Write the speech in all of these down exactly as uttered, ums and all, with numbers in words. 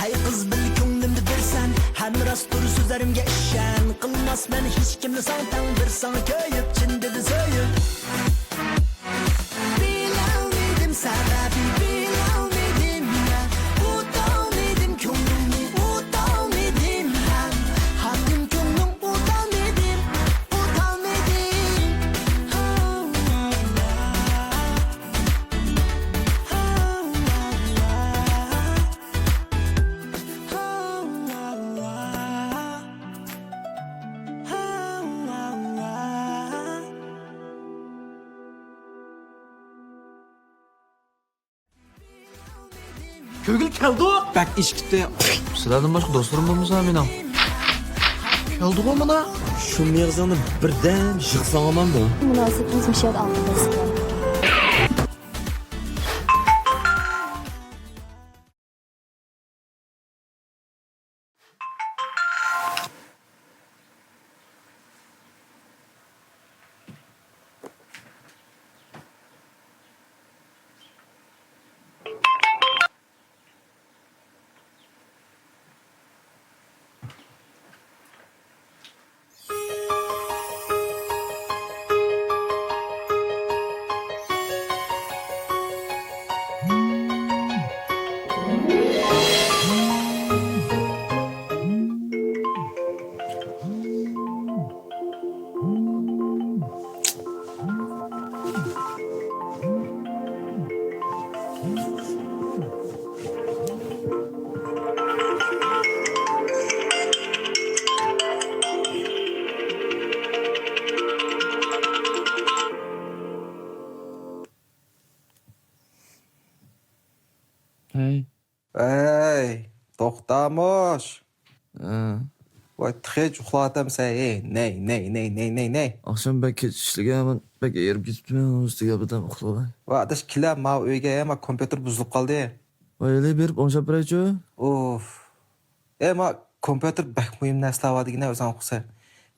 ئەي قىز، بىل كۆڭلۈمدە بىرسەن، ھەم راستتۇر سۆزلىرىمگە ئىشەن. قىلماسمەن ھېچكىمنى ساڭا تەڭ، بىر ساڭا كۆيۈپ، چىن دىلدىن سۆيۈپ. بىلەلمىدىم سەۋەبى، بىلەلمىدىم يا. ئۇتالمىدىم كۆڭلۈڭنى، ئۇتالمىدىم ھەم. ھاكىم كۆڭلۈڭ ئۇتالمىدىم، ئۇتالمىدىم. كۆرگىلى كەلدۇق. بەك ئىچ كېتتى. سىلەردىن باشقا دوستلىرىم بولمىسا مېنىڭ. كەلدىغۇ مانا. شۇ مېغىزىڭنى بىردەم يىغساڭ ئاماندۇ. مۇناسىۋىتىمىز مۇشۇ يەردە ئاخىرلاشسۇن. ھەي. ھەي، توختا مۇش. ھە. ۋاي، تېخىچە ئۇخلاۋاتامسەن، ھەي، نەي، نەي، نەي. ئاخشام بەك كەچ ئىشلىگەن، بەك ھېرىپ كېتىپتىمەن، ئۇنىڭ ئۈستىگە بىردەم ئۇخلىۋالاي. ۋاي، ئاداش، كېلە ماۋۇ ئۆيگە، ھە، ما كومپيۇتېر بۇزۇلۇپ قالدى. ۋاي، ھېلى بېرىپ ئوڭشاپ بېرەيچۇ. ئۇف. ئەي، ما كومپيۇتېر بەك مۇھىم نەرسىلەر بار دېگىنە، ئۆزۈڭ ئۇقىسەن.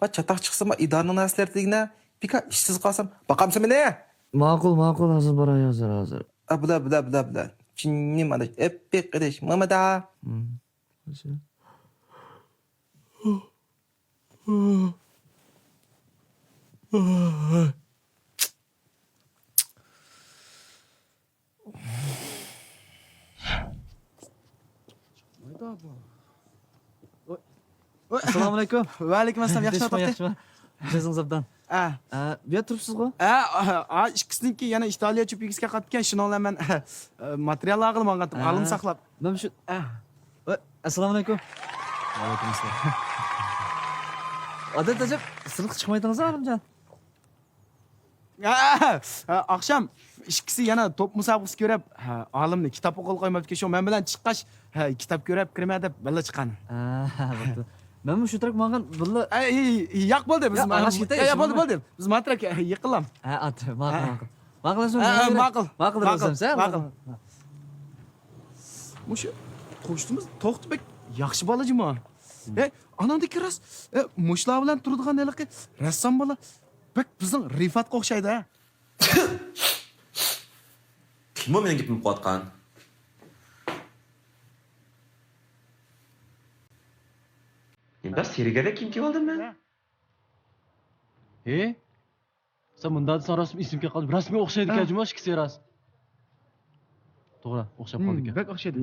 ما چاتاق چىقسا، ما ئىدارىنىڭ نەرسىلىرى دېگىنە، بىكار ئىشسىز قالسام، باقامسەن مېنى؟ ماقۇل، ماقۇل، ھازىر باراي، ھازىر، ھازىر. ئا، بۇلا، بۇلا، بۇلا، بۇلا. جېنىم ئاداش، ئەپپى قېرىش، مامىدا. ھىم. ئەسسالامۇئەلەيكۇم. ۋەئەلەيكۇم ئەسسالام. ياخشىمۇ، ياخشىمۇ، تاپتى؟ ياخشىمۇ. ئىشلىرىڭىز ئوبدان. ئە. ئە، بۇ يەردە تۇرۇپسىزغۇ؟ ئە، ئا، ئىككىسىنىڭكى يەنە ئىتالىيە چۆپىگىسكە قاتتىكەن، شۇنىڭ بىلەن مەن، ئە، ماتېرىيال ئالغىلى ماڭغانتىم، ئالىم ساقلاپ. مەن شۇ، ئە، ئە، ئەسسالامۇئەلەيكۇم. ۋەئەلەيكۇم ئەسسالام. ئادەت ئەجەب، سىرتقا چىقمايتىڭىز، ئالىمجان. ھە، ھە، ئاخشام ئىككىسى يەنە توپ مۇسابىقىسى كۆرۈپ، ھە، ئالىمنى كىتاب ئوقۇغىلى قويماپتىكەن، شۇ مەن بىلەن چىققاچ، ھە، كىتاب كۆرۈپ كىرىمەن دەپ بىللە چىققان. ھە، بوپتۇ. مەنمۇ شۇ تەرەپكە ماڭغان بىللە. ئەي، ياق، بولدى، بىز يا، ما-، ئاڭلاش كېتەي، يا، بولدى، شۇنداق. بولدى، بىز ماتراك يېقىنلام. ھە، ئات، ماقۇل، ھە. ماقۇل. ماقۇل، ھە، ماقۇل. ماقۇل، ماقۇل، ماقۇل. ماقۇل. مۇشۇ توختى بەك ياخشى بالا جۇمۇ. ھە، ئاناڭدىكى راست، ھە، مۇشۇلار بىلەن تۇرىدىغان ھېلىقى رەسسام بالا. بەك بىزنىڭ رىفاتقا ئوخشايدۇ، ھە؟ كىممۇ مېنىڭ گېپىمنى ئۇقۇۋاتقان؟ نېمە سېرىگەردەك كىيىم كىيىۋالدىم مەن؟ ھە؟ سەن مۇنداق دېسەڭ راستمۇ ئېسىمگە كەپ قالدى. راستمۇ ئوخشايدىكەن جۇمۇ ئىككىسى راست. توغرا، ئوخشاپ قالدىكەن. بەك ئوخشايدۇ.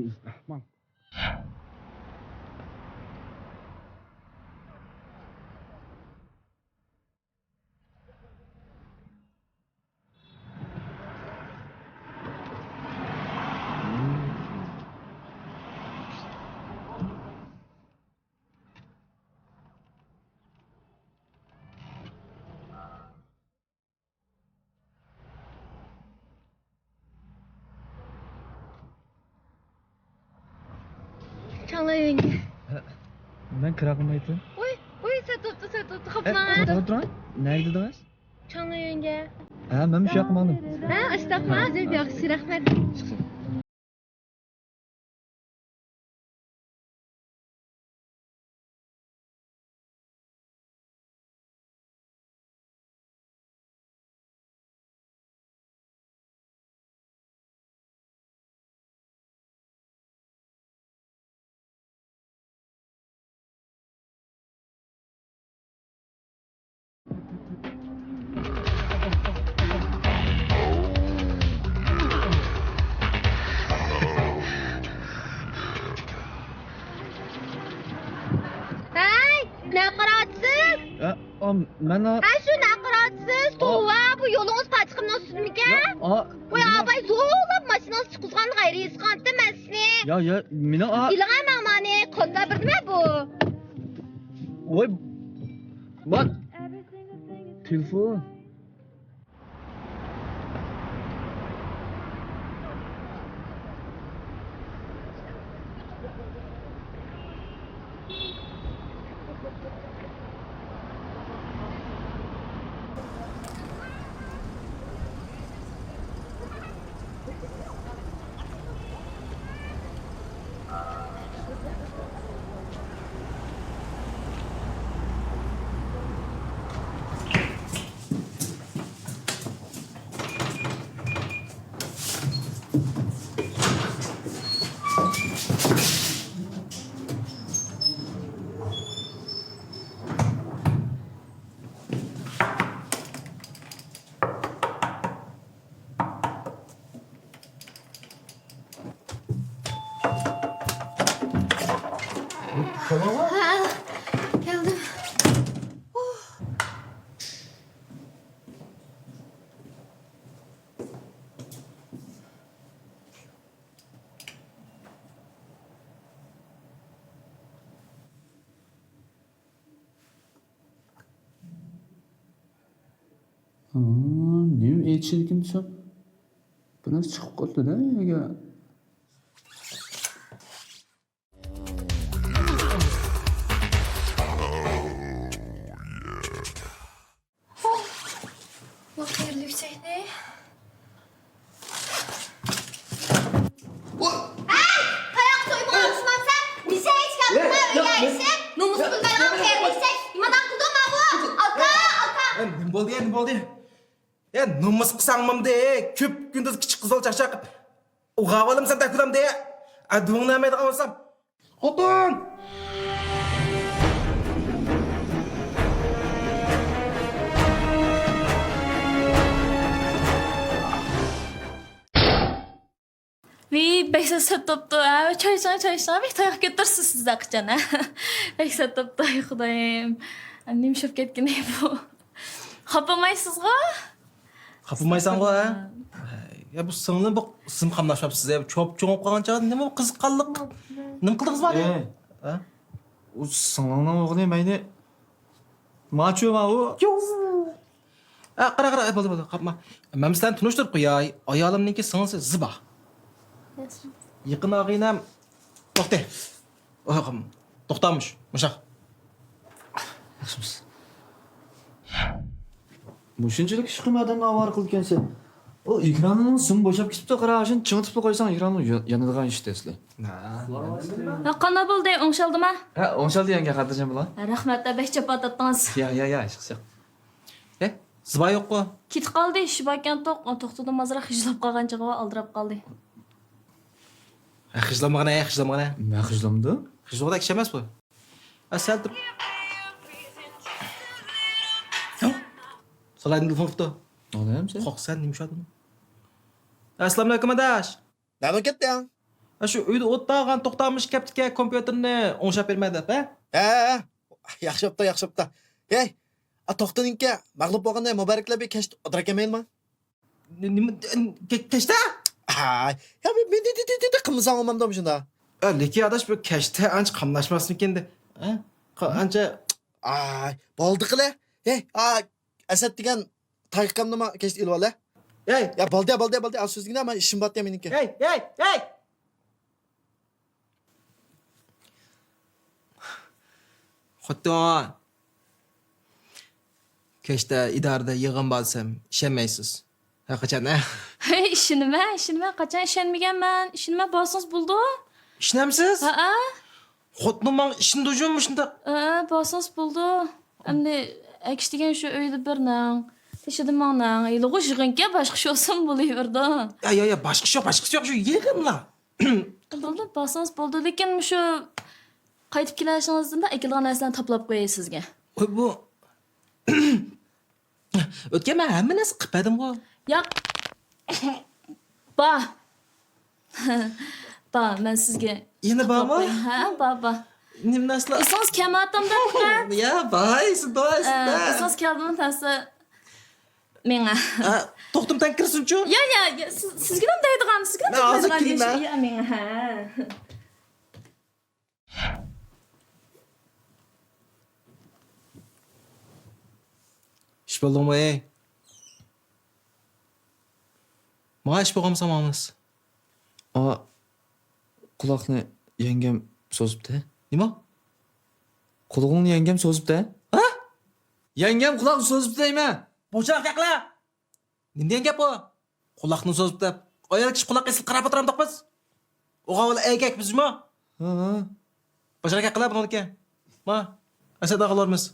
چاڭلايۈەنگە. مەن كىرا قىلمايتتىم. ۋوي، ۋوي، سەت بوپتۇ، سەت بوپتۇ، خاپىماڭ. توختاپ تۇرۇڭ. نەگە دېدىڭىز؟ چاڭلايۈەنگە. ھە، مەن مۇشۇ ياققا ماڭدىم. ھە، ئاشتاقما؟ ياخشى، رەھمەت. مەن ئا- ھە، شۇ نەقىراتسىز، توۋا، بۇ يولىڭىز پاتىقىمنىڭ ئۈستىدىمىكەن؟ يا، ئا-، ۋاي، مېنىڭ ئاباي زورلاپ ماشىنىڭىزغا چىققۇزغانغا ھەيران قالدىم مەن سىزنى. يا، يا، مېنىڭ ئا- ئېلىڭە ماڭمانى، قانداق بىر نېمە بۇ؟ ۋاي، ۋاي، تېلېفون. ھە، كەلدىم. ھا، نېمە ئېيتىشىدىكىن دېسەم، بىر نەرسە چىقىپ قاپتۇ-دە يەرگە. بۇ قېرىلىك چەكنى. ھەي! تاياق سويمىغان دۈشمەنسەن! نېشە ئىچكەن ئۆيگە ئېرىشىپ، نومۇس بىلمەيدىغان قېرىلىك چەك! نېمانداق قىلدىڭ ماۋۇ؟ ئاكا! ئاكا! نېمە بولدى، نېمە بولدى؟ يا، نومۇس قىلساڭ مامدى، كۈپ كۈندۈز كىچىك قىز بالا چاقچاق قىلىپ ئوغاۋالىمسەن تەكۇدامدى. ئەدىۋىڭنى ئەمەيدىغان بولسام. خوتۇن! ۋىي، بەك سەت سەت بوپتۇ، ھە؟ چاي ئىچىڭ، چاي ئىچىڭ، بەك تاياق كۆتۈرسىز سىز ھەقىچان، ھە؟ بەك سەت بوپتۇ، ئاي خۇدايىم. نېمە ئىش بولۇپ كەتكىنى بۇ؟ خاپىمايسىزغۇ؟ خاپىمايساڭغۇ، ھە؟ يا، بۇ سىڭلىم بۇ سىزمۇ قاملاشماپسىز، يا، چوپ-چوڭ بولۇپ قالغان چاغدا نېمە قىزىققانلىق؟ نېمە قىلدىڭىز بۇ؟ ئە؟ ھە؟ ئۇ سىڭلىڭنىڭ ئوغلى مەينى ماچۇ ماۋۇ. ھە، قارا، قارا، بولدى، بولدى، قاپما. مەن سىلەرنى تونۇشتۇرۇپ قوياي. ئايالىمنىڭكى سىڭلىسى زىبا. يېقىن ئاغىنەم. توختى. توختامىش، مۇشاق. ياخشىمىز. مۇشۇنچىلىك ئىشقىمۇ ئادەمنى ئاۋارە قىلىدىكەنسەن. ئۇ ئېكراننىڭ سىمى بوشاپ كېتىپتۇ، قارا، شۇنى چىڭىتىپلا قويساڭ، ئېكرانمۇ يا-، يانىدىغان ئىش دەسلى. ھە، قانداق بولدى، ئوڭشالدىما؟ ھە، ئوڭشالدى يەڭگە، خاتىرجەم بولۇڭ. ھە، رەھمەت، بەك جاپا تارتتىڭىز. يا، يا، يا، ھېچقىسى يوق. ئە، زىبا يوققۇ؟ كېتىپ قالدى، ئىشى باركەن توق، توختىدىن ئازراق خىجىللاپ قالغان چېغى بار، ئالدىراپ قالدى. ھە، خىجىللانمىغىن، ھە، خىجىللانمىغىن، ھە. نېمە خىجىللامدۇ؟ خىجىللىغۇدەك ئىش ئەمەس بۇ. ھە، سەل تۇر. سالايدىن تېلېفون قىپتۇ. ئالدىم سەن. قورقسەن، نېمە ئىش بار؟ ئەسسالامۇئەلەيكۇم، ئاداش. نەدىن كەتتىڭ؟ ھە، شۇ ئۆيدە ئولتۇرغان توختامىش كەپتىكەن، كومپيۇتېرنى ئوڭشاپ بېرىمەن دەپ، ھە؟ ھە، ھە، ھە. ياخشى بوپتۇ، ياخشى بوپتۇ. ھەي، ئا، توختىنىڭكى مەغلۇپ بولغاندا مۇبارەكلەپ بىر كەچتە ئولتۇراكەنمەيلىما؟ نېمە، كەچتە؟ ھاي، يا، مېنى دېدى، دېدى، دېدى، قىلمىساڭ بولمامدۇ مۇشۇنداق؟ ئە، لېكىن ئاداش، بۇ كەچتە ئانچە قاملاشماسمىكىن دە. ھە؟ قا-، ئانچە. ئاي، بولدى قىلە. ھەي، ئا، ئەسەت دېگەن تايىقامنىمۇ كەچتە ئېلىۋال، ھە؟ ھەي! يا، بولدى، بولدى، بولدى، ئاز سۆزلىگىنە، مانا ئىشىم بارتى مېنىڭكى. ھەي، ھەي، ھەي! خوتۇن، كەچتە ئىدارىدە يىغىن بار دېسەم، ئىشەنمەيسىز. ھەقىچان، ھە؟ ھەي، ئىشىنىمەن، ئىشىنىمەن، قاچان ئىشەنمىگەنمەن، ئىشىنىمەن، بارسىڭىز بولىدۇ. ئىشىنەمسىز؟ ھەئە. خوتۇنۇم ماڭا ئىشىنىدۇ جۇمۇ مۇشۇنداق. ھەئە، بارسىڭىز بولىدۇ. ئەمدى ئەكىچ دېگەن شۇ ئۆيدە بىرنىڭ، تېشىدا مىڭنىڭ، ھېلىغۇ يىغىنكەن باشقا ئىش بولسىمۇ بولۇۋېرىدۇ. يا، يا، يا، باشقا ئىش يوق، باشقىسى يوق، شۇ يىغىنلا. بولدى، بارسىڭىز بولدى، لېكىن مۇشۇ قايتىپ كېلىشىڭىزدىن ئەكېلىدىغان نەرسىلەرنى تاپىلاپ قوياي سىزگە. ۋاي، بۇ ئۆتكەن مەن ھەممە نەرسە قىلىپ بەردىمغۇ. ياق. بار. بار، مەن سىزگە. يەنە بارمۇ؟ ھە، بار، بار. نېمە نەرسىلەر؟ ئېسىڭىز كەلمەيۋاتامدۇ، ئۇكا؟ يا، باي، سىداي، ئە، سىداي. ئېسىڭىز كەلدىمۇ تەسە مېڭە. ئا، توختىمۇ تەڭ كىرسۇنچۇ؟ يا، يا، يا، سىز، سىزگىلا دەيدىغان، سىزگىلا مەن ھازىر دەيدىغان كېلىمەن. يا، مېڭە، ھە. ئىش بولدىڭمۇ، ئەي؟ ماڭا ئىش بولغانمىسا ماڭىمىز. ئا، قۇلاقنى يەڭگەم سوزۇپتۇ. نېمە؟ قۇلىقىڭنى يەڭگەم سوزۇپتۇ. ھە؟ يەڭگەم قۇلاقنى سوزۇپتۇ دەيمەن. بوشاق گەپلەر. نېمە دېگەن گەپ ئۇ؟ قۇلاقنى سوزۇپ دەپ. ئايال كىشى قۇلاق ئېسىلىپ قاراپ ئولتۇرامدۇق بىز؟ ئوغا بالا ئەگەك بىزمۇ؟ ھە، ھە. باشقا گەپ قىلار بۇنىڭدىكى. ما، ئەسەت ئاغىلارمىز.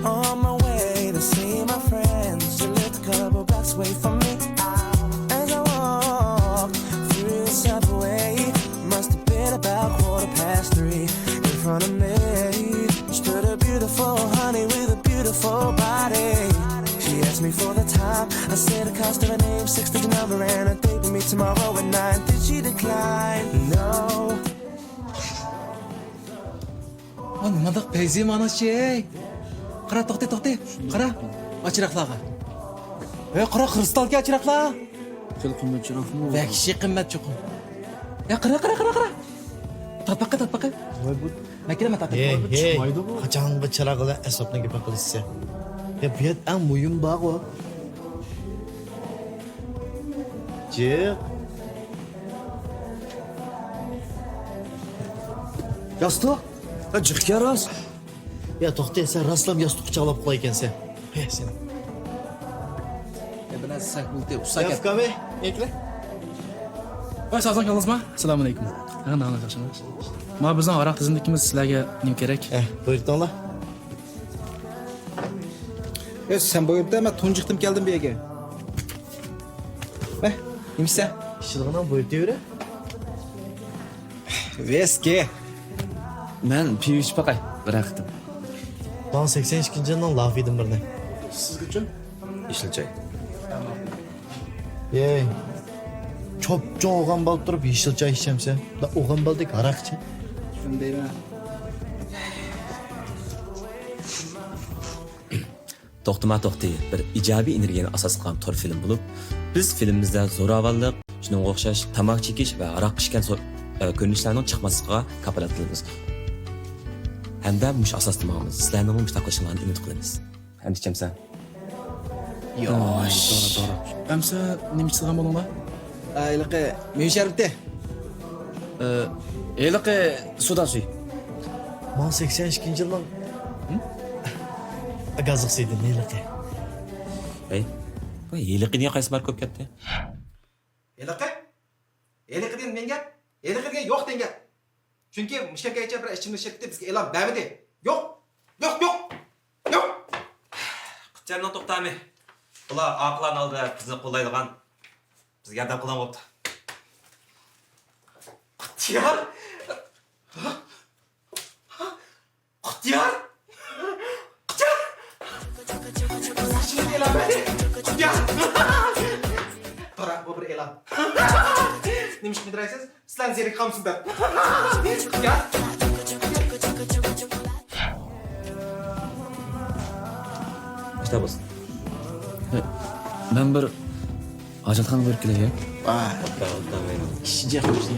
On my way to see my friends, she lived a couple blocks away from me. As I walk through the subway, must have been about quarter past three. In front of me stood a beautiful honey with a beautiful body. She asked me for the time. I said the cost of her name, six-digit number, and a date with me tomorrow at nine. Did she decline? No. ۋاي، نېمانداق پەيزى ماناسچى، ھەي. قارا، توختى، توختى. قارا. ئاچىراقلارغا. ھەي، قارا، خرۇستالكەن ئاچىراقلار. خېلى قىممەت چىراغمۇ؟ ۋەھشىي قىممەت چوقۇم. يا، قارا، قارا، قارا، قارا. تارتماققا، تارتماققا. ۋاي، بۇ مەن كېلەمەن، تارتىپ. ھەي، ھەي، چىقمايدۇ بۇ. قاچانغى چىراغ بىلەن ئەسۋابنىڭ گېپىنى قىلىسىز؟ يا، بۇ يەردە ئەڭ مۇھىم بار-غۇ. جىق. ياستۇق؟ يا، جىق ئىكەن راست. يا، توختى، سەن راسلام ياستۇق قۇچاقلاپ ئۇخلايدىكەنسەن. قوياي سېنى. يا، بىر نەرسە سەك بولدى، ئۇسسا يا، كەت. ئۇكام، ئەي، ئەيكىلە. ۋاي، ساغ سالاملىقىڭىزمۇ؟ ئەسسالامۇئەلەيكۇم. ھە، ناھايىتى ياخشى. ما بىزنىڭ ھاراق تىزىملىكىمىز، سىلەرگە نېمە كېرەك؟ ھە، بۇيرۇتۇڭلار. ئە، سەن بۇيرۇت دە، مەن تۇنجى قېتىم كەلدىم بۇ يەرگە. مە، نېمە ئىچىسەن؟ ئىچىدىغىنىڭ بۇيرۇتۇۋېرە. ۋىسكى. مەن پىۋا ئىچىپ باقاي، بىرەر قېتىم. ماڭا سەكسەن ئىككىنچى يىلنىڭ لافىدىن بىرنى. سىزگىچۇ؟ يېشىل چاي. يەي، چوپچوڭ ئوغان بالا تۇرۇپ يېشىل چاي ئىچەمسەن؟ دا ئوغان بالىدەك ھاراق ئىچە. شۇنى دەيمەن. توختىما توختى بىر ئىجابىي ئېنېرگىيەنى ئاساس قىلغان تور فىلىم بولۇپ، بىز فىلىمىمىزدە زوراۋانلىق، شۇنىڭغا ئوخشاش تاماكا چېكىش ۋە ھاراق ئىچكەن سو-، ئە، كۆرۈنۈشلەرنىڭ چىقماسلىقىغا كاپالەتلىنىمىز. ھەمدە مۇشۇ ئاساستا ماڭىمىز. سىلەرنىڭمۇ مۇشۇنداق قىلىشىڭلارنى ئۈمىد قىلىمىز. ئەمدى ئىچەمسەن؟ ياش. توغرا، توغرا. ئەمسە نېمە ئىچىدىغان بولۇڭلار؟ ئا، ھېلىقى مېۋە شەربىتى. ئە، ھېلىقى سودا سۈيى. ماڭا سەكسەن ئىككىنچى يىلنىڭ، ھىم؟ گازلىق سۈيىدىن ھېلىقى. ھەي، بۇ ھېلىقى دېگەن قايسى ماركا بولۇپ كەتتى؟ ھېلىقى؟ ھېلىقى دېگەن نېمە گەپ؟ ھېلىقى دېگەن يوق دېگەن گەپ. چۈنكى مۇشۇ كەچكىچە بىر ئىچىملىك شىركىتى بىزگە ئېلان بەرمىدى. يوق! يوق، يوق! يوق! قۇتىيارنىڭ توختامى. بۇلار ئاقىلانە ھالدا بىزنى قوللايدىغان، بىزگە ياردەم قىلغان بوپتۇ. قۇتىيار! قۇتىيار! قۇتىيار! قۇتىيار! قارا، بۇ بىر ئېلان. نېمىشقا مىدىرايسىز؟ سىلەرنى زېرىكىپ قالمىسۇن دەپ. قۇتىيار! ئىشتە بولسۇن. مەن بىر ھاجەتخانىغا بېرىپ كېلەي، ھە؟ ۋاي. ئىشى جىق بولسۇن.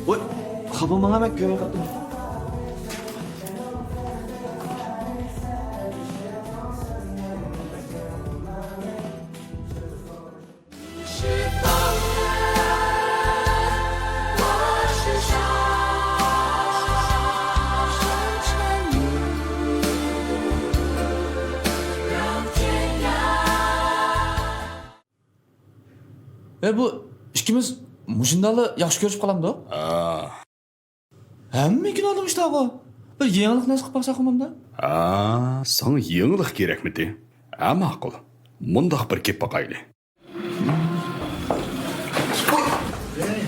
ۋاي، خاپا ماڭا، مەن كۆرمەي قاپتىمەن. ئە، بۇ ئىككىمىز مۇشۇنداقلا ياخشى كۆرۈشۈپ قالامدۇق؟ ھە. ھەممە كىنودا مۇشۇنداققۇ. بىر يېڭىلىق نەرسە قىلىپ باقساقمۇ بۇندا؟ ھە، ساڭا يېڭىلىق كېرەكمىدى؟ ھە، ماقۇل. مۇنداق بىر گەپ باقايلى. ۋوي! ئەي،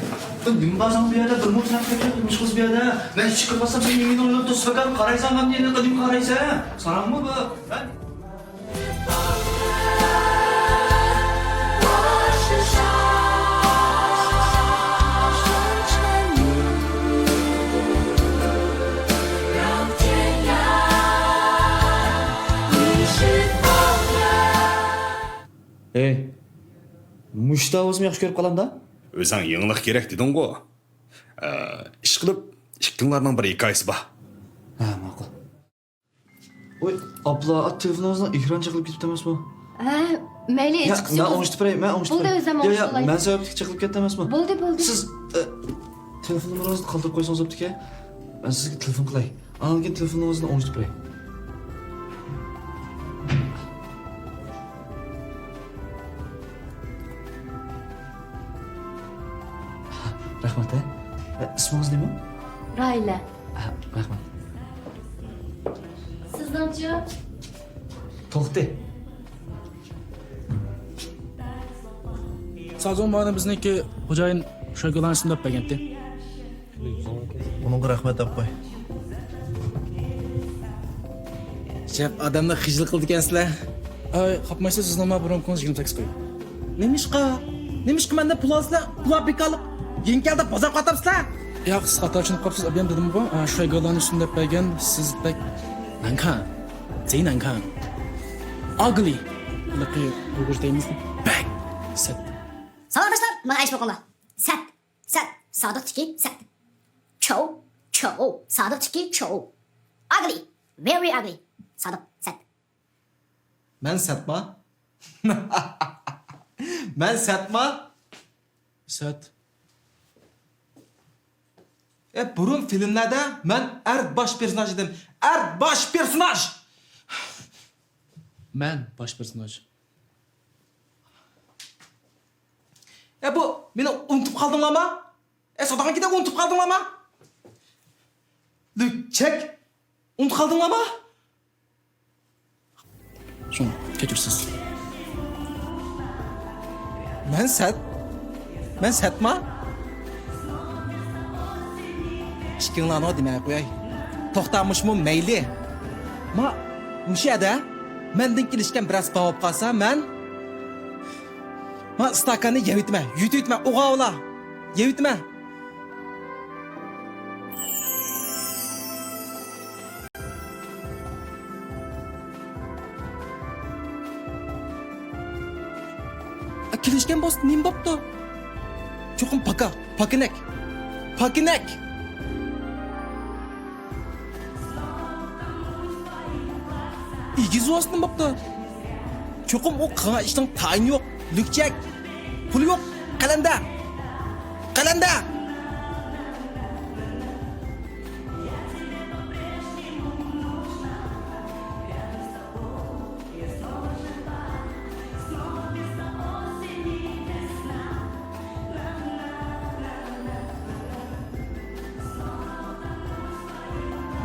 بۇ نېمە بار ساڭا بۇ يەردە؟ بىر مۇنچە نەرسە كۆتۈرۈپ نېمە ئىش قىلىسەن بۇ يەردە؟ مەن ئىچىگە كىرىپ قالسام، سەن يېڭىدىن ئويناپ تۇرسا، كارىساڭ، غەمگە يېنىپ قېلىپ قارايسەن. ساراڭمۇ بۇ؟ ھە؟ ھەي، مۇشتا بولسىمۇ ياخشى كۆرۈپ قالامدا. ئۆزۈڭ يېڭىلىق كېرەك دېدىڭغۇ. ئە، ئىشقىلىپ، ئىككىڭلارنىڭ بىر ھېكايىسى بار. ھە، ماقۇل. ۋوي، ئابلا، ئات تېلېفونىڭىزنىڭ ئېكرانى چېقىلىپ كېتىپتۇ ئەمەسمۇ؟ ھە، مەيلى، يا، چىقسا مەن بولدى. ئوڭشىتىپ بېرەي، مەن ئوڭشىتىپ بولدى، بېرەي. ئۆزۈم يا، يا، ئوڭشىتىپ ئالاي. مەن سەۋەبلىك چېقىلىپ كەتتى ئەمەسمۇ؟ بولدى، بولدى. سىز، ئە، تېلېفون نومۇرىڭىزنى قالدۇرۇپ قويسىڭىز بوپتىكەن. مەن سىزگە تېلېفون قىلاي. ئاندىن كېيىن تېلېفون نومۇرىڭىزنى ئوڭشىتىپ بېرەي. رەھمەت، ھە. ئە، ئىسمىڭىز نېمە؟ راھىلە. ھە، رەھمەت. سىزنىڭچۇ؟ توختى. سازوڭ مانا بىزنىڭكى خوجايىن شاگىلان ئىسىمداپ بەرگەنتى. ئۇنىڭغا رەھمەت دەپ قوي. شەپ ئادەمنى خىجىل قىلىدىكەنسىلەر. ئاي، خاپمايسىز، سىزنىڭ ما بۇرۇنقىڭىز يىگىرمە سەككىز قوي. نېمىشقا؟ نېمىشقا مەندىن پۇل ئالىسىلەر؟ پۇللار بىكارلىق. يېڭى كەلدى، بازار قاتامسىلەر؟ ياق، سىز خاتا چۈشىنىپ قاپسىز، ئابىيام دېدىمغۇ، ئا، شۇ گالانى شۇنداپ بەرگەن، سىز بەك نانكان. زېي نانكان. ئاگلى. ھېلىقى ئۇيغۇرچە دەيمىز، بەك سەت. سالامداشلار، ماڭا ئەيش بولقۇڭلار. سەت، سەت، سادىقتىكى سەت. چوۋ، چوۋ، سادىقتىكى چوۋ. ئاگلى، ۋېرى ئاگلى. سادىق، سەت. مەن سەتما؟ مەن سەتما؟ سەت. ئە، بۇرۇن فىلىملەردە مەن ئەر باش پېرسوناژ ئىدىم. ئەر باش پېرسوناژ! مەن باش پېرسوناژ. ئە، بۇ مېنى ئۇنتۇپ قالدىڭلارما؟ ئە، ساداقەنكىدە ئۇنتۇپ قالدىڭلارما؟ لۈكچەك! ئۇنتۇپ قالدىڭلارما؟ شۇڭا كەچۈرسىز. مەن سەت؟ مەن سەتما؟ ئىككىڭلارنىڭ دېمەي قوياي. توختا، مۇشۇمۇ مەيلى. ما، مۇشۇ يەردە مەندىن كېلىشكەن بىرەرسى بار بولۇپ قالسا، مەن، ما، ئىستاكاننى يەۋېتىمەن، يۇتۇۋېتىمەن، ئوغاۋلا، يەۋېتىمەن. كېلىشكەن بولسا نېمە بوپتۇ؟ چوقۇم پاكا، پاكىنەك، پاكىنەك! ئېگىز بولسا نېمە بوپتۇ؟ چوقۇم ئۇ قىلغان ئىشنىڭ تايىنى يوق، لۈكچەك! پۇلى يوق، قەلەندەر! قەلەندەر!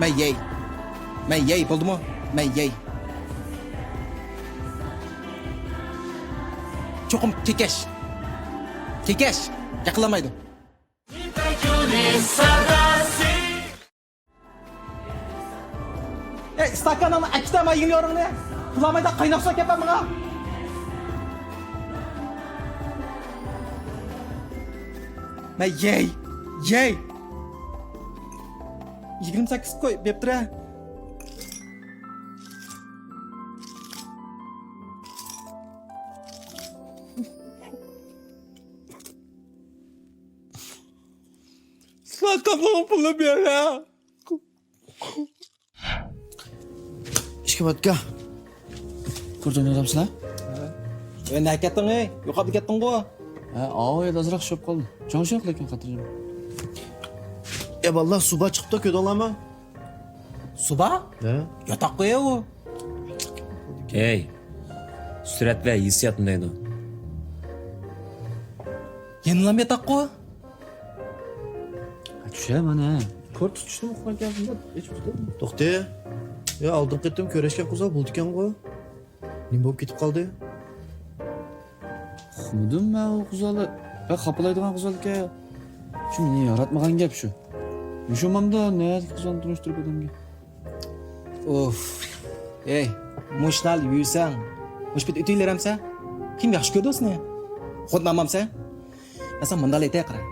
مەن يەي. مەن يەي، بولدىمۇ؟ مەن يەي. چوقۇم كېكەش. كېكەش. ياقىلامايدۇ. ئەي، ئىستاكانىڭنى ئەكىتە، ما يېگەن يورۇڭنى. پۇلامايدا قايناق سۇ ئەكەپ ماڭا. مەن يەي. يەي. يىگىرمە سەككىز قوي، بېپتىرە. ساقىمنىڭ پۇلى بېرە. ئىككى ۋاتكا. كۇرت ئويناۋاتامسىلەر؟ ئەي، نەگە كەتتىڭ، ئەي؟ يوقاپ كەتتىڭغۇ؟ ھە، ئاۋۇ يەردە ئازراق شۇپ قالدى. چوڭ شۇپ لېكىن خاتىرجەم. ئە، بالىلار، سۇبا چىقىپتۇ، كۆردۈڭلارمۇ؟ سۇبا؟ ھە. ياتاق قويۇۋۇ. ھەي، سۈرەت ۋە ھېسسىياتنى دەيدۇ. يەنىلا مەن ياتاققۇ؟ چۈشە مانا. كورت تۇتۇشنى ئۇقمايكەنسىڭ دەپ ئېچىپ تۇتۇپ. توختى. يا، ئالدىنقى قېتىم كۆرۈشكەن قىزلار بولىدىكەنغۇ. نېمە بولۇپ كېتىپ قالدى؟ ئۇقمىدىم مەن ئۇ قىزلارنى. بەك خاپىلايدىغان قىزلاركەن. شۇ مېنى ياراتمىغان گەپ شۇ. مۇشۇ مامدا نەدىكى قىزلارنى تونۇشتۇرۇپ ئادەمگە؟ ئۇف. ئەي، مۇشۇنال يۈرسەڭ، مۇشۇ پېتى ئۆتۈۋېرەمسەن؟ كىم ياخشى كۆردى سېنى؟ خۇدنامامسەن؟ يا سەن مۇنداق ئېيتاي قارا.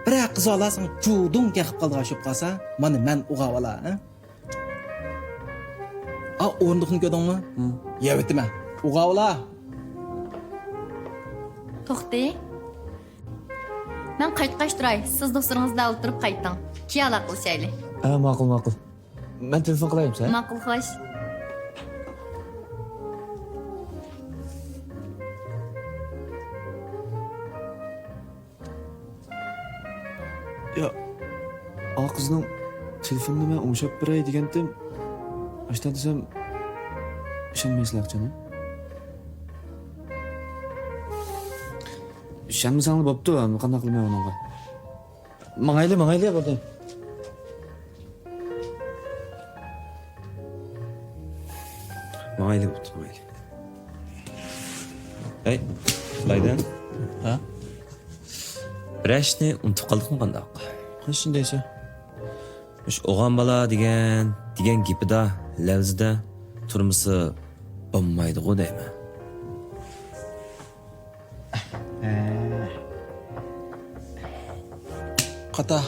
بىرەر قىز بالا ساڭا جۇدۇڭ كەخىپ قالىدىغان شۇپ قالسا، مانا مەن ئۇغاۋالا، ھە؟ ئا، ئورۇندۇقنى كۆردۈڭمۇ؟ ھە. يەۋېتىمەن. ئۇغاۋالا. توختى. مەن قايتقاچ تۇراي. سىز دوستلىرىڭىز بىلەن ئولتۇرۇپ قايتىڭ. كېيىن ئالاقىلىشايلى. ھە، ماقۇل، ماقۇل. مەن تېلېفون قىلايمۇ ساڭا؟ ماقۇل، خوش. يا، ئا قىزنىڭ تېلېفونىنى مەن ئوڭشاپ بېرەي دېگەنتىم. ئاشتا دېسەم، ئىشەنمەيسىلەر جانا. ئىشەنمىسەڭلار بوپتۇ، قانداق قىلىمەن ئۇنىڭغا؟ ماڭايلى، ماڭايلى، بولدى. ماڭايلى، بولدى، ماڭايلى. ھەي، بايدىن. ھە؟ بىرەر ئىشنى ئۇنتۇپ قالدۇقمۇ قانداق؟ قايسىنى دەيسەن؟ مۇشۇ ئوغان بالا دېگەن، دېگەن گېپىدا، لەۋزىدە تۇرمىسا بولمايدىغۇ دەيمەن. قاتا.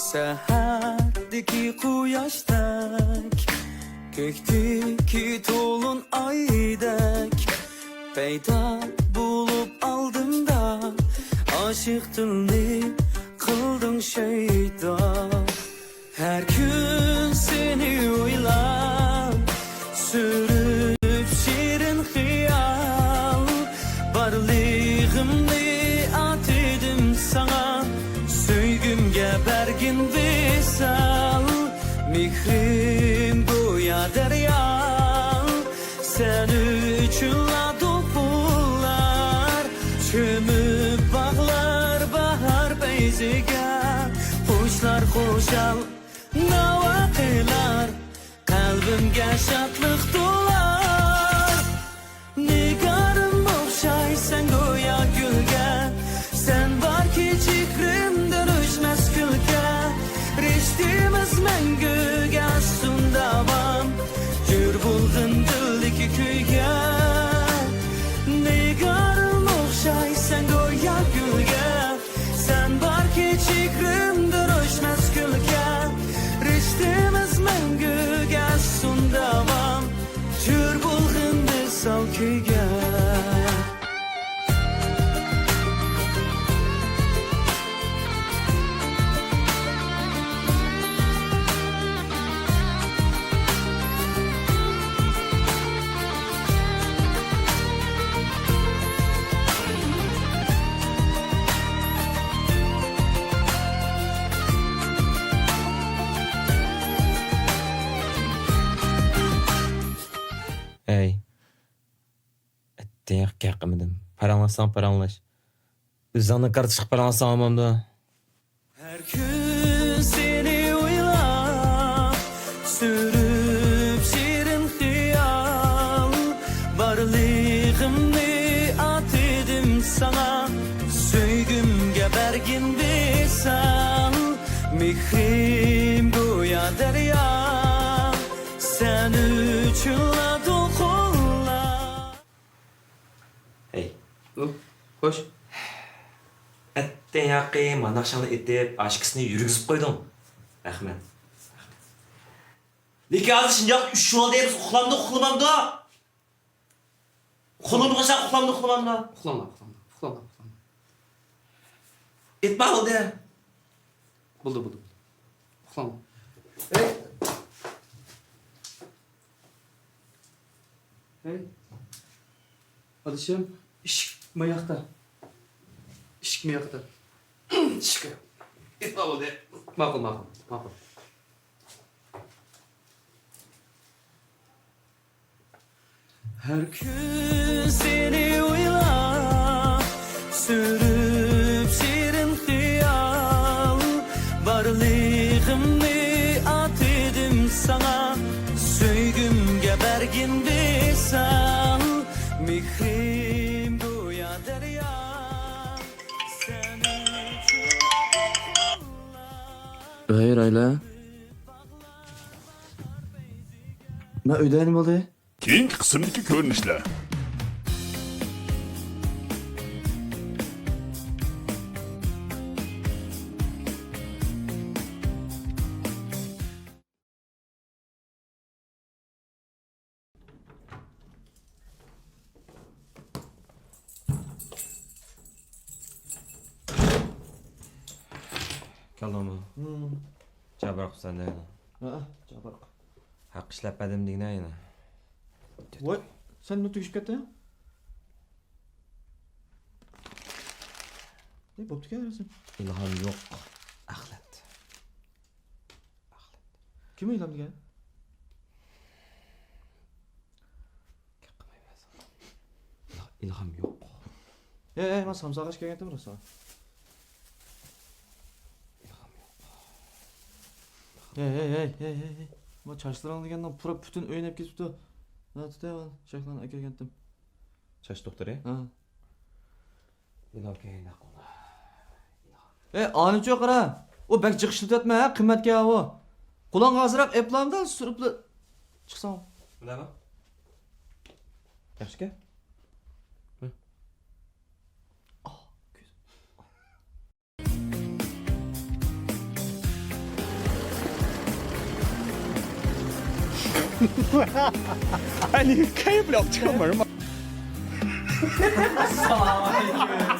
سەھەردىكى قۇياشتەك، كۆكتىكى تولۇن ئايدەك، پەيدا بولۇپ ئالدىمدا، ئاشىق دىلنى قىلدىڭ شەيدا. ھەر كۈن سېنى ئويلاپ، سۈرۈپ شېرىن خىيال، بارلىقىمنى ئاتىدىم ساڭا، سۆيگۈمگە بەرگىن ۋىسال. مېھرىم گويا دەريا، سەن ئۈچۈنلا دولقۇنلار، چۆمۈپ باغلار باھار پەيزىگە، قۇشلار خۇشال ناۋا قىلار، قەلبىمگە شادلىق تولار. نىگارىم ئوخشايسەن گويا گۈلگە، سەن بار كىچىكرىمدىن ئۆچمەس كۈلكە، رىشتىمىز مەڭگۈگە ئاچسۇن داۋام، جۆر بولغىن دىلدىكى كۈيگە. نىگارىم ئوخشايسەن گويا گۈلگە، سەن بار كىچىكرىمدىن ئۆچمەس كۈلكە، رىشتىمىز مەڭگۈگە ئاچسۇن داۋام، جۆر بولغىن ۋىسال كۈيگە. ئەي، ئەتتىڭ، گەپ قىلمىدىم. پاراڭلاشساڭ پاراڭلاش. ئۆزۈڭنى كارتىشقا پاراڭلىساڭ بولامدۇ؟ ھەر كۈن سېنى ئويلاپ، سۈرۈپ شېرىن خىيال، بارلىقىمنى ئاتىدىم ساڭا، سۆيگۈمگە بەرگىن ۋىسال. مېھرىم گويا دەريا، سەن ئۈچۈنلا دولقۇنلار. ھەي. ئۇ، خوش. ئەتتىڭ ياقى، مانا ئاخشاملا ئېتىپ، ئاشىكىسىنى يۈرگۈزۈپ قويدۇڭ. رەھمەت. لېكىن ھازىر شۇنداق ئۈچ بولدى، بىز ئۇخلامدۇ، ئۇخلىمامدۇ؟ ئۇخلىمىغۇچە ئۇخلامدۇ، ئۇخلىمامدۇ؟ ئۇخلاملا، ئۇخلاملا، ئۇخلاملا، ئۇخلاملا. ئېيتما بولدى. بولدى، بولدى، بولدى. ئۇخلاملا. ھەي. ھەي. ئادىشىم، ئىشىك ماياقتا. ئىشىك ماياقتا. ئىشىك. ئېيتما بولدى. ماقۇل، ماقۇل، ماقۇل. ھەر كۈن سېنى ئويلاپ، سۈرۈپ شېرىن خىيال، بارلىقىمنى ئاتىدىم ساڭا، سۆيگۈمگە بەرگىن ۋىسال، مېھرىم گويا دەريا، سەن ئۈچۈن. ھەي، رايلا. مەن ئۆيدە نېمە بولدى؟ كېيىنكى قىسىمدىكى كۆرۈنۈشلەر. كەلدىڭمۇ؟ ھىم. جاۋاب بېرىپ سەن دەيدۇ. ھە، جاۋاب بېرىپ. ھەق ئىشلەپ بەردىم دېگىنە يەنە. ۋاي، سەن نېمە تۈگىشىپ كەتتىڭ؟ ئەي، بوپتىكەن رەسىم. ئىلھام يوق. ئەخلەت. ئەخلەت. كىم ئىلھام دېگەن؟ گەپ قىلمايمەن. ئىلھام يوق. ھەي، ھەي، مەن سامساق ئاش كەلگەنتىم روسا. ھەي، ھەي، ھەي، ھەي، ھەي، ھەي. ما چاچلىرىڭ دېگەننىڭ پۇرا پۈتۈن ئۆينى ئەپ كېتىپتۇ. نا تۇتاي، شايخلارنى ئەكەلگەنتىم. چاچ دوختۇرى؟ ھە. ئىلھام كەينىدە قولا. ئەي، ئانىچۇ قارا. ئۇ بەك جىق ئىشلىتىۋەتمە، ھە، قىممەتكەن ئۇ. قولۇڭغا ئازراق ئېپلامدا سۈرۈپلا چىقساڭ. بۇنداقمۇ؟ ياخشىكەن. ھە. ئاھ، كۆزۈم. ئەنى كەيپ لەپ چىقمىرما. ھە، شۇ،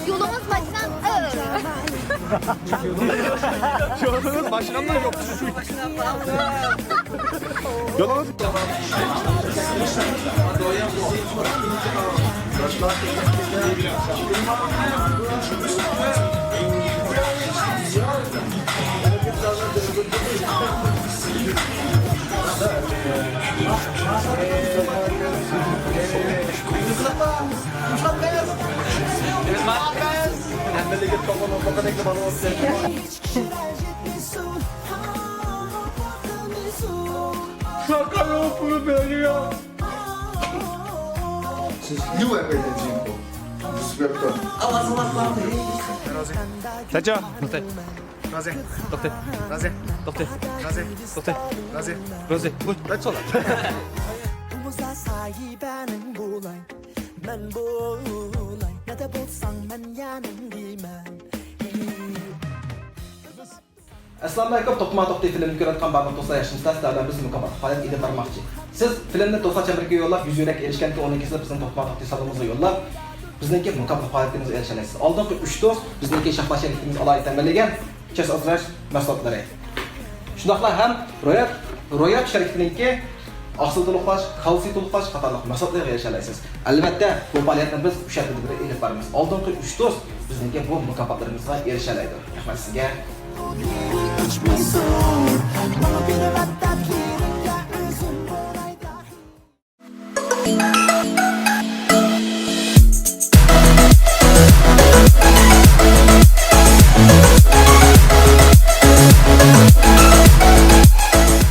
يولىڭىز ماشىنام. يولىڭىز ماشىناملا يوق. يولىڭىز. Siz ne bu epeyden ziyim bu? Bu sebepten. تەچا. توختاي. رازى. توختاي. رازى. توختاي. رازى. توختاي. رازى. رازى. ۋۇي، توختاڭلار. مەن بولاي، نەدە بولساڭ مەن يانىڭدىمەن. ئەسسالامۇئەلەيكۇم، توختىما توختى فىلىمنى كۆرۈۋاتقان بارلىق دوستلار ياخشىمۇسىلەر؟ سىلەر بىلەن بىز مۇكاپاتلىق پائالىيەت ئېلىپ بارماقچى. سىز فىلىمنى دوستلار چەمبىرىكىگە يوللاپ، يۈز يۈرەك ئېرىشكەندىن كېيىن ئۇنىڭ كېسىلىپ بىزنىڭ توختىما توختى سالونىمىزغا يوللاپ، بىزنىڭكى مۇكاپاتلىق پائالىيىتىمىزگە ئېرىشەلەيسىز. ئالدىنقى ئۈچ دوست بىزنىڭكى شاھباز شەرىپىمىزگە ئالاھىدە تەمىنلىگەن چاچ ئازدۇرۇش مەھسۇلاتلىرى. شۇنداقلا ھەم روياپ، روياپ شىركىتىنىڭكى ئاقسىل تولۇقلاش، كالتسىي تولۇقلاش قاتارلىق مەھسۇلاتلىرىغا ئېرىشەلەيسىز. ئەلۋەتتە، بۇ پائالىيەتنى بىز ئۈچ ھەپتىدە بىر ئېلىپ بارىمىز. ئالدىنقى ئۈچ دوست بىزنىڭكى بۇ مۇكاپاتلىرىمىزغا ئېرىشەلەيدۇ. رەھمەت سىزگە.